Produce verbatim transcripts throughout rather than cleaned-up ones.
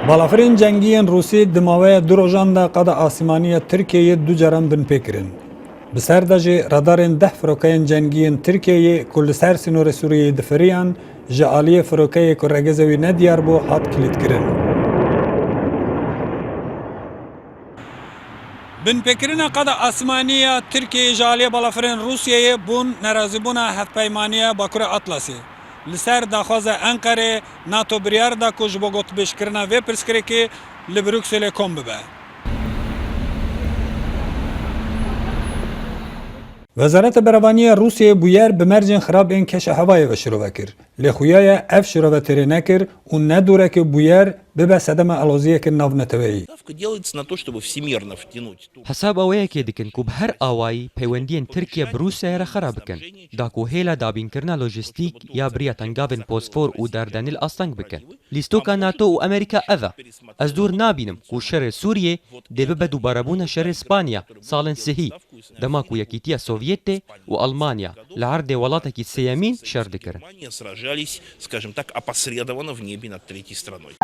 Balafirên cengî yên Rûsî di maweya du rojan de qada asîmanî ya Tirkiyeyê du caran binpê kirin. Bi ser de jî radarên deh firokeyên cengî yên Tirkiyeyê ku li ser sînorê Sûriyeyê difiriyan, ji aliyê firokeyê ku regeza wî nediyar bû, hat kilîtkirin. Binpêkirina qada asmanî ya Tirkiyeyê ji aliyê balafirên Rûsiyeyê bûn nerazîbûna Hevpeymaniya Bakurê Atlasê. Li ser daxwaza Enqerê, NATO biryar da ku ji bo gotbêjkirina vê pirsgirêkê li Brukselê kom bibe. Wezareta Berevanî ya Rûsiyeyê bûyer bi mercên xirab ên keşa hewayê ve şirove kir. Lê xuya ye ev şirove têrê nekir û ne dûr e ku bûyer bibe sedema aloziyeke navneteweyî. Ставка делается на то, чтобы всемерно втянуть ту Hesab aweyekê dikin ku bi her awayî peywendiyên Tirkiye bi Rûsyayê re xera bikin, da ku hêla dabînkirina lojîstîk ya bi riya tengavên Bosfor û Dardanîl asteng bikin. Lîstoka NATO û Amerîka ev e. Ez dûr nabînim ku şerê Sûriyê dê bibe dubarebûna şerê Spanya salên sihî, dema ku Yekîtiya Sovyetê û Almanya li erdê welatekî sêyemîn şer dikirin. Германия сражались, скажем так, опосредованно в небе над третьей страной.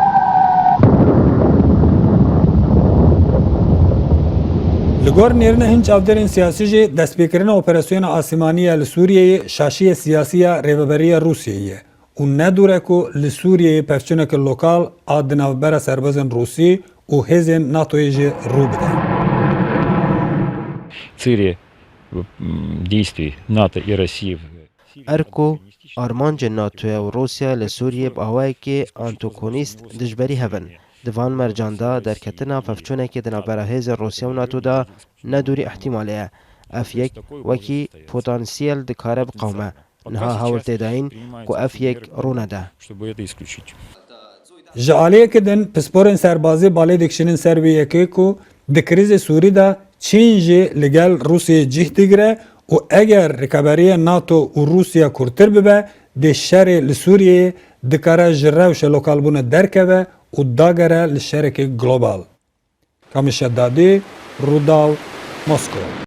Li gor nêrîna hin çavdêrên siyasî jî, destpêkirina operasyona asîmanî ya li Sûriyeyê şaşiyê siyasî ya rêveberiya Rûsiyeyê ye û ne dûr e ku li Sûriyeyê pevçûneke lokal a di navbera serbazên Rûsî û hêzên NATOyê jî rû bide. Цели, м, действий НАТО и России в Erk û armancên NATOyê û Rûsya li Sûriyê bi awayekî antagonîst dijberî hev in. Di van mercan de derketina pevçûnekê di navbera hêzên Rûsya û NATO de ne dûrî îhtîmalê ye. Ev yek wekî potansiyel dikare biqewime. Niha hewl tê dayîn ku ev yek rûnede. Ji aliyeke din, pisporên serbazî balê dikişînin ser wê yekê ku di krîzê Sûrî de Çîn jî li gel Rûsiyê cih digire û eger rikeberiya NATO û Rûsya kûrtir bibe, dê şerê li Sûriyeyê dikare ji rewşa lokalbûna derkeve û dagere li şerekê global. Kamîl Şedadî, Rûdaw, Moskow.